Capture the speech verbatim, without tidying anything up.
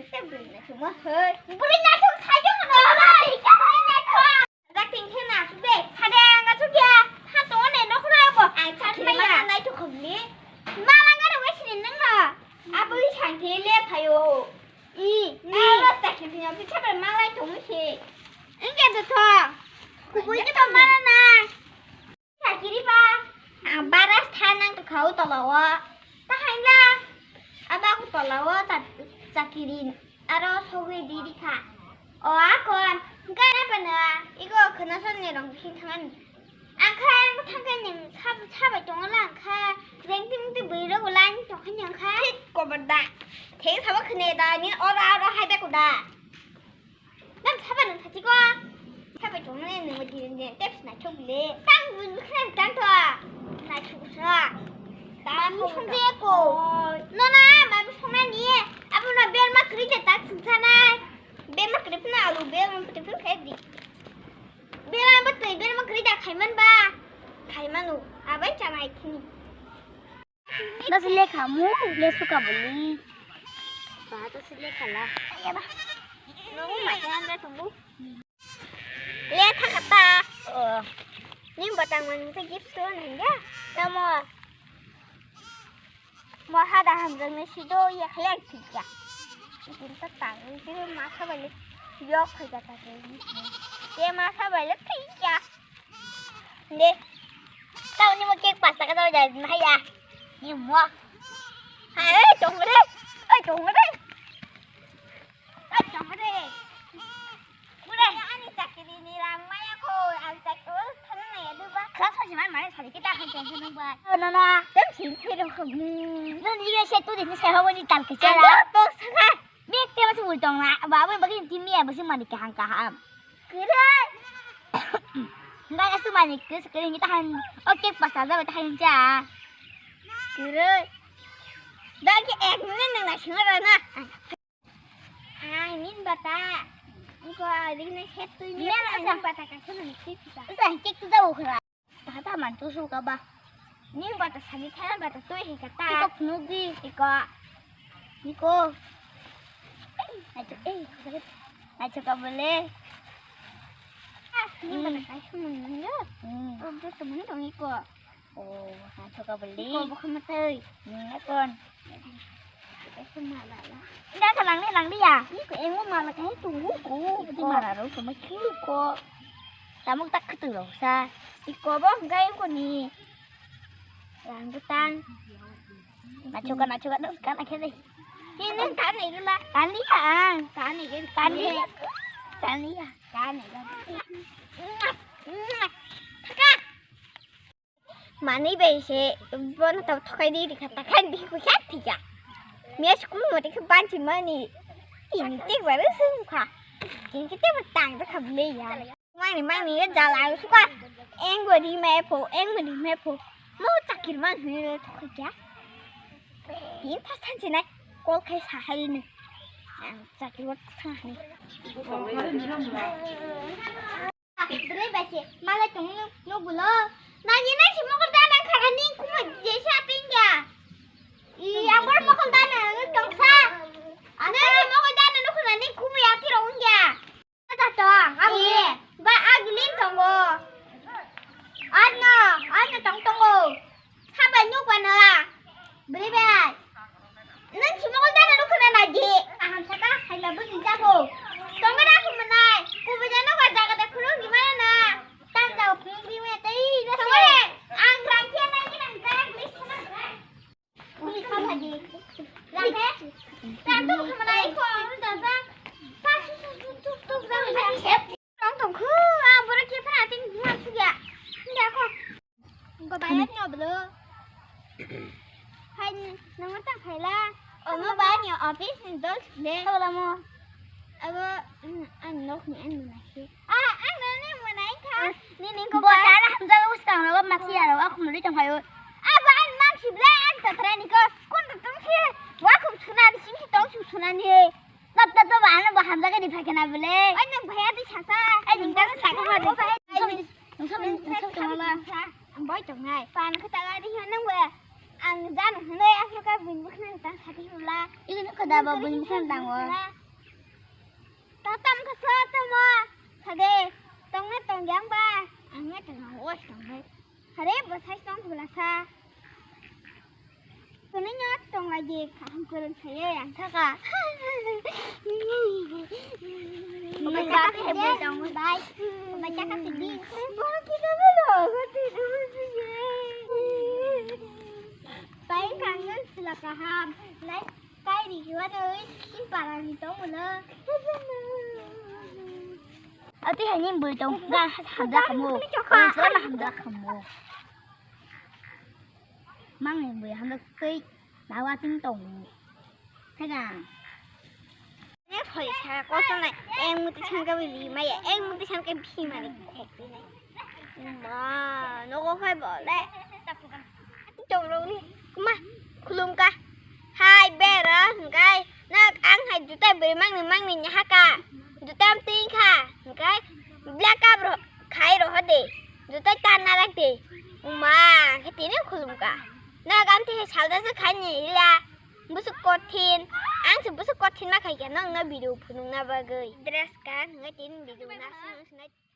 Bini tei bwrwi naithok mo hoi. Bwrwi naithok sai jong no. Bwrwi naithok. Jak ting khe naithok de. Hade ang achuk ya. Ha tongo ne nokho na bo. Ang chat maya. Naithok khobli. Mala garo wai sini nang no. Aboni sangkhe le phaio. I, ni. Aro ta khe thina bi chabar malai tongwi se. Wngkhe dotho. Kubui khe tong mano nai. Chakiri ba. Ang bara tha nang tongkha o tola o. Ta hainla. Abo aku tola o ta chakiri aro sogwi di di kha. O akon. Gana bana. Igo khna son ni rong khin thangan. Ang kha ang thangkhe nwng sab-, sabai tongla ang kha. Rengti mungti bwrwi rok bo line tongkhe nwng kha. Thik kobo da. Theng sabo khne da, nini oro oro hai beko da. Nang sabai nwng thachiko. Sabai tongnai nwng bo din din tep sna chok le. Tang bwrwi khna tang to. Na chuk sa. Mami songde ko. Nona mami songnani. Abono berma kwrwi ja tak singsanai. Berma kwrwi phano alu berma kwrwi phano khe di. Berma bwtwi, berma kwrwi da khaiman ba? Khaimano, abai chanai khini. Nasi lekha mu, lesu ka boli. Ba to si lekha la. Nogo ma khe anda tumbu. Le thakata. Oh. Ning batang man se gift to nang ya. Tamo. Mo hada hamjaknai sido ya khlai thikya. Itin ta tang, itin ma sabai le yok khaja ta ke. Ke ma sabai le thikya. De. Tao ni mo cake pasta ka tao jai na ya. Ni mo. Hai, tong re. Oi, tong re. Oi, tong re. Ani chakiri ni rang maya ko, ani chakiri thana na ya duba. Class first man mane sari kita kan tension nung ba. Oh, no, no. Tem sin thero ko. No, ni se tu din se hawa ni tal ke chara. To saka. Bek te masih ultong na. Ba, ba, bagi tim ni ya, masih mani kaham kaham. Kira. Enggak, kasu mani ke sekali kita han. Oke, pas aja kita han cha. Kwrwi. Dagi ek minute nang naisingna rana. Ai, min bata. Iko ring nai set tui min. Min asa. Nang bata kaisa nang sui sita. Asa hikhe kuda ukhra. Tata man tu suka ba. Min bata sani thana bata tui hika ta. Iko phunuk di. Iko. Iko. Ajo, eh. Ajo ka bole. Ah, min bata kaisa nang yo. Hmm. Obdo temen tong iko. Oh, naithoka bwlwi. Iko bwkha mwtwi. Hmm, ekon. Eko mala la. Ina ka langni langni ya? Iko engo mala kai tu ko. Iko mala ro ko ma ki ko. Tamuk tak khutu ro sa. Iko bo hwnkha eko ni. Lang bwtang. Naithoka, naithoka, no, kan akhir deh. Ini kan ini lah. Kan dia, kan ini, kan dia. Kan dia. Kan ini. Thaka. Manwi bai se bono tamo thokai di rikha, takhai di khe kha thika. Miya school mate khe banchi mani. Ini te ba sung kha. Ini te ba tang da kha bole ya. Mani mani ya jala suka. Eng bo di me pho, eng bo di me pho. Mo chakir man hne thokai kya. Ini pas than chinai. Kol khai sa hai ni. Ang chakir wa tha ni. Bwrwi bai se malai tong nuk, nuk bulo. Nani nai si mokol dana khara ni kuma jesa pingya. I abor mokol dana nuk tong sa. Nai si mokol dana nuk khara ni kuma ya tiro ungya. Ada tong, abi. Ba agilin tongo. Ano, ano tong tongo. Sabai nuk wana. Bwrwi bai. Nang si mokol dana nuk khana na di. Aham saka hai la bwrwi jago. Tongma na khum nai. Kubui jano ba jaga da khulung di mana na. Tang jao khulung di mana tei. Tongma re. Ang gram kia nai ki nang gram list khana. Ui kham hai di. Ram he. Ram tu khum nai ko ang da da. Pa su su su su su ram he. Tong tong khu. A bora kia phana ting ngan su ya. Nda ko. Go bayar ni oblo. Hai ni, nang tang khai la. Omo bayar ni office ni dol de. Ola mo. Abo, mm, an nok ni an ni nasi. Ah, an ni ni mo nai kha. Ni ni ko bo bayar. Sara hamja ko skang ro ma ki aro aku mari tong khayo. Abo an mak si ble an ta tra ni ko. Kun ta tum ki. Wa kum suna ni sing ki tong su suna ni. Tap tap tap ano bo hamja ke di phai kana bole. Ai nang bhaiya di sasa. Ai nang ta sasa ma. Nungsa nungsa tongma. Ang boi tongnai. Pan khe tala di hwnwi nang bo. Ang jano hwnwi aswk khe buini bwkhwnani tang sadi hwnla. Ini khe da bo buini bwkhwnani tango. Ta tam khe sa tamo. Sade tongna tongya ba. Ang ne tongna os tongnai. Hare bo sai tong bwla sa. Kuni nya tong lagi kaham kurun saya yang saka. Pemecah kaki dia. Bai. Pemecah kaki di. Baru kita belum. Bai kangen sila kaham. Nai kai di gimana oi? Ini parang di tong mana? Ati hanya bui tong. Gak hamdak kamu. Gak hamdak kamu. Mangni bui hamjak twi nawa tin tongo. Thega. Ne phoi sa ko to nai, eng muti san ka bili maya, eng muti san ka bhi mani thek ti nai. Ma, nogo phai bole. Tong roni, kuma, khulum ka. Hai bera, hingkai, nak ang hai jutai beri mangni mangni nyaha ka. Jutai am ting kha, hingkai, black up ro, khai ro hode. Jutai tan narak de. Uma, khe tini khulum ka. Nang amtwi hai salda se khaini ila. Busuk kothin. Ang se busuk kothin ma khai khe nang na video phunuk na bagwi. Dress ka ngai tin video na sung sung.